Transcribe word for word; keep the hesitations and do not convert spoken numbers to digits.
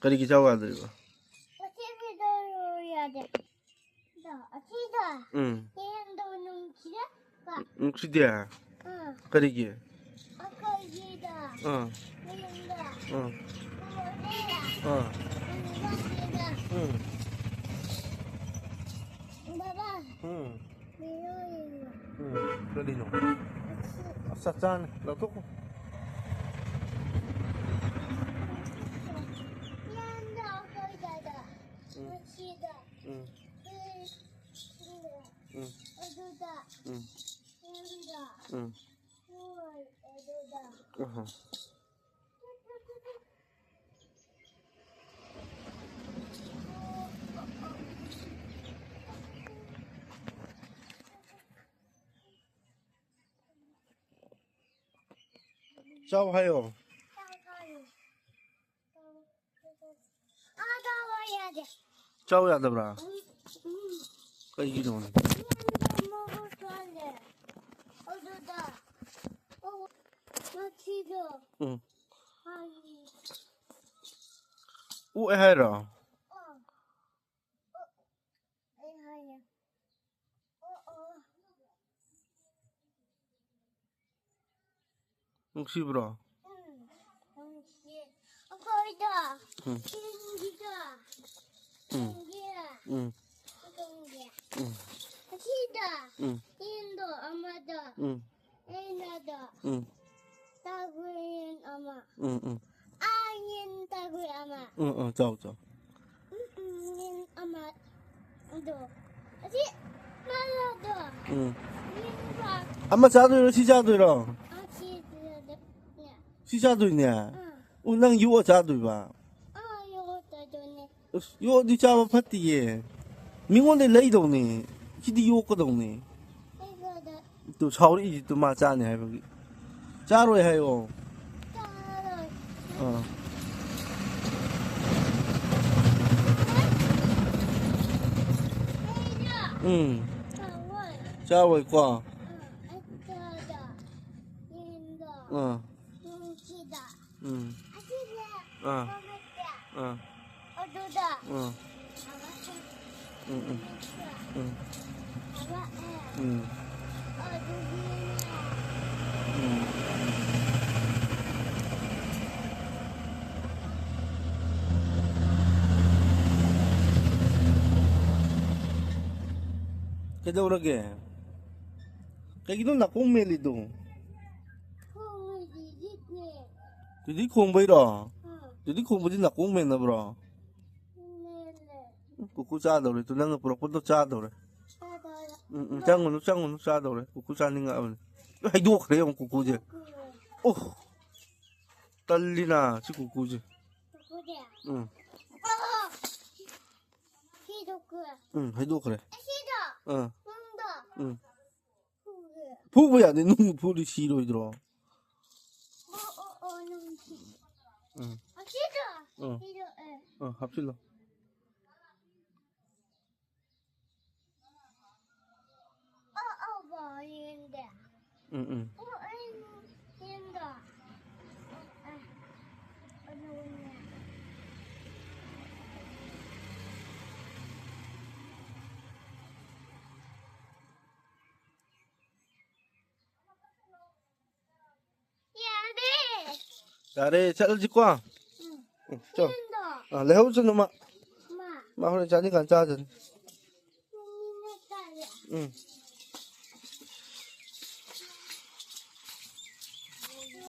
ꯀꯔꯤꯒꯤ ꯆꯥꯎ ꯌꯥꯗ꯭ꯔꯤꯕ? ꯑꯁꯤꯒꯤꯗꯣ ꯌꯥꯗꯦ꯫ ꯗꯣ, ꯑꯁꯤꯗꯣ ꯎꯝ꯫ ꯌꯦꯟꯗꯣ ꯅꯨꯡꯁꯤꯔꯛꯄ꯫ ꯅꯨꯡꯁꯤꯗꯦ? ꯑꯥ꯫ ꯀꯔꯤꯒꯤ? ꯑꯩꯈꯣꯏꯒꯤꯗꯣ ꯑꯥ꯫ ꯌꯦꯟꯗꯣ ꯑꯥ꯫ ꯂꯣꯏꯔꯦ꯫ ꯑꯥ꯫ ꯍꯪꯒꯥꯝꯒꯤꯗꯣ꯫ ꯎꯝ꯫ ꯕꯕꯥ꯫ ꯎꯝ꯫ ꯎꯝ, ꯀꯔꯤꯅꯣ? ꯑꯁ, ꯆꯥꯅꯤ꯫ ꯂꯧꯊꯣꯛꯈꯣ꯫ ꯎꯝ꯫ ꯎꯝ꯫ ꯎꯝ꯫ ꯑꯍ꯫ ꯆꯥꯎ ꯍꯥꯏꯌꯣ꯫ ꯆꯥꯎ ꯌꯥꯗꯕ꯭ꯔꯥ? ꯀꯩꯒꯤꯅꯣ? ꯑꯗꯨꯗ꯫ ꯑꯣ꯫ ꯃꯊꯤꯗꯣ꯫ ꯎꯝ꯫ ꯍꯥꯏꯌꯦ꯫ ꯑꯣꯛꯑꯦ ꯍꯥꯏꯔꯣ? ꯑꯥ꯫ ꯑꯣ꯫ ꯑꯩ ꯍꯥꯏꯌꯦ꯫ ꯑꯣ, ꯑꯣ꯫ ꯅꯨꯡꯁꯤꯕ꯭ꯔꯣ? ꯎꯝ, ꯅꯨꯡꯁꯤ꯫ ꯑꯩꯈꯣꯏꯗꯣ ꯎꯝ꯫ ꯆꯤꯡꯒꯤꯗꯣ꯫ ꯎꯝ꯫ ꯆꯤꯡꯒꯤ꯫ ꯎꯝ꯫ ꯆꯤꯡꯒꯤ꯫ ꯎꯝ꯫ ꯑꯁꯤꯗ ꯎꯝ꯫ ꯌꯦꯟꯗꯣ ꯑꯃꯗꯣ꯫ ꯎꯝ꯫ ꯑꯩꯅꯗꯣ ꯎꯝ꯫ ꯇꯥꯒꯨꯏ ꯌꯦꯟ ꯑꯃ꯫ ꯎꯝ, ꯎꯝ꯫ ꯑꯥ, ꯌꯦꯟ ꯇꯥꯒꯨꯏ ꯑꯃ꯫ ꯎꯝ, ꯎꯝ, ꯆꯥꯎ, ꯆꯥꯎ꯫ ꯎꯝ, ꯎꯝ, ꯌꯦꯟ ꯑꯃ꯫ ꯑꯗꯣ, ꯑꯁꯤ ꯃꯥꯜꯂꯗꯣ꯫ ꯎꯝ꯫ ꯌꯦꯟ ꯄꯥ-, ꯑꯃ ꯆꯥꯗꯣꯏꯔꯣ, ꯁꯤ ꯆꯥꯗꯣꯏꯔꯣ? ꯑꯁꯤ ꯆꯥꯗꯣꯏꯅꯦ꯫ ꯁꯤ ꯆꯥꯗꯣꯏꯅꯦ? ꯑꯥ꯫ ꯑꯣ, ꯅꯪ ꯌꯣꯛꯑ ꯆꯥꯗꯣꯏꯕ? ꯑꯥ, ꯌꯣꯛꯑ ꯆꯥꯗꯣꯏꯅꯦ꯫ ꯑꯁ, ꯌꯣꯛꯑꯗꯤ ꯆꯥꯕ ꯐꯠꯇꯤꯌꯦ꯫ ꯃꯤꯉꯣꯟꯗꯩ ꯂꯩꯗꯧꯅꯦ꯫ ꯁꯤꯗꯤ ꯌꯣꯛꯀꯗꯧꯅꯦ꯫ ꯑꯩꯉꯣꯟꯗ꯫ ꯇꯨ ꯁꯥꯎꯔꯛꯏꯁꯤ ꯇꯨ ꯃꯥ ꯆꯥꯅꯤ ꯍꯥꯏꯕꯒꯤ꯫ ꯆꯥꯔꯣꯏ ꯍꯥꯏꯌꯣ꯫ ꯆꯥꯔꯣꯏ꯫ ꯑꯥ꯫ ꯑꯩꯅ꯫ ꯎꯝ꯫ ꯆꯥꯔꯣꯏ꯫ ꯆꯥꯔꯣꯏꯀꯣ꯫ ꯑꯥ, ꯑꯩ ꯆꯥꯗ꯫ ꯌꯦꯟꯗꯣ꯫ ꯑꯥ꯫ ꯅꯨꯡꯁꯤꯗ꯫ ꯎꯝ꯫ ꯑꯁꯤꯁꯦ ꯑꯥ꯫ ꯃꯃꯤꯠꯁꯦ꯫ ꯑꯥ꯫ ꯑꯗꯨꯗ꯫ ꯑꯥ꯫ ꯎꯝ, ꯎꯝ꯫ ꯎꯝ꯫ ꯑꯗꯨꯒꯤꯅꯦ꯫ ꯎꯝ꯫ ꯎꯝ꯫ ꯀꯩꯗꯧꯔꯒꯦ? ꯀꯩꯒꯤꯅꯣ ꯅꯥꯀꯣꯡ ꯃꯦꯜꯂꯤꯗꯣ? ꯈꯣꯡꯉꯤꯗꯨꯗꯤꯅꯦ꯫ ꯑꯗꯨꯗꯤ ꯈꯣꯡꯕꯩꯔꯣ? ꯑꯥ꯫ ꯑꯗꯨꯗꯤ ꯈꯣꯡꯕꯗꯤ ꯅꯥꯀꯣꯡ ꯃꯦꯟꯅꯕ꯭ꯔꯣ? ꯃꯦꯜꯂꯦ꯫ ꯎꯝ, ꯀꯨꯀꯨ ꯆꯥꯗꯧꯔꯦ꯫ ꯇꯨ ꯅꯪꯅ ꯄꯨꯔꯛꯄꯗꯣ ꯆꯥꯗꯧꯔꯦ꯫ ꯆꯥꯗꯧꯔꯦ꯫ ꯎꯝ, ꯎꯝ, ꯆꯪꯉꯨꯅꯨ, ꯆꯪꯉꯨꯅꯨ, ꯆꯥꯗꯧꯔꯦ꯫ ꯀꯨꯀꯨ ꯆꯥꯅꯤꯡꯉꯛꯑꯕꯅꯤ꯫ ꯂꯣꯏ ꯍꯩꯗꯣꯛꯈ꯭ꯔꯦ ꯌꯦꯡꯉꯨ ꯀꯨꯀꯨꯁꯦ꯫ ꯀꯨꯀꯨ꯫ ꯑꯣ! ꯇꯜꯂꯤꯅ ꯁꯤ ꯀꯨꯀꯨꯁꯦ꯫ ꯀꯨꯀꯨꯁꯦ? ꯎꯝ꯫ ꯑꯣ! ꯁꯤꯗꯣ ꯀꯨ-, ꯎꯝ, ꯍꯩꯗꯣꯛꯈ꯭ꯔꯦ꯫ ꯑꯁꯤꯗꯣ? ꯑꯥ꯫ ꯅꯪꯗꯣ? ꯎꯝ꯫ ꯐꯨꯒꯦ꯫ ꯐꯨꯕ ꯌꯥꯗꯦ, ꯅꯨꯡ ꯐꯨꯗꯤ ꯁꯤꯔꯣꯏꯗ꯭ꯔꯣ? ꯑꯣ, ꯑꯣ, ꯑꯣ, ꯅꯨꯡ ꯁꯤ-, ꯎꯝ꯫ ꯑꯁꯤꯗꯣ? ꯎꯝ꯫ ꯁꯤꯗꯣ, ꯑꯦ꯫ ꯑꯥ, ꯍꯥꯞꯆꯤꯜꯂꯣ꯫ ꯑꯣ, ꯑꯣ, ꯕꯣ, ꯌꯦꯡꯗꯦ꯫ ꯎꯝ, ꯎꯝ꯫ ꯑꯣ, ꯑꯩ ꯌꯦꯡꯗꯣ꯫ ꯑꯦ, ꯑꯗꯨꯅꯦ꯫ ꯌꯥꯔꯦ꯫ ꯌꯥꯔꯦ, ꯆꯠꯂꯁꯤꯀꯣ꯫ ꯎꯝ꯫ ꯎꯝ, ꯆꯣ꯫ ꯌꯦꯟꯗꯣ꯫ ꯑꯥ, ꯂꯩꯍꯧꯁꯅꯨ ꯃꯥ꯫ ꯃꯥ꯫ ꯃꯥ ꯍꯣꯔꯦꯟ ꯆꯥꯅꯤꯡꯀꯥꯟ ꯆꯥꯖꯅꯤ꯫ ꯃꯤꯅ ꯆꯥꯔꯦ꯫ ꯎꯝ꯫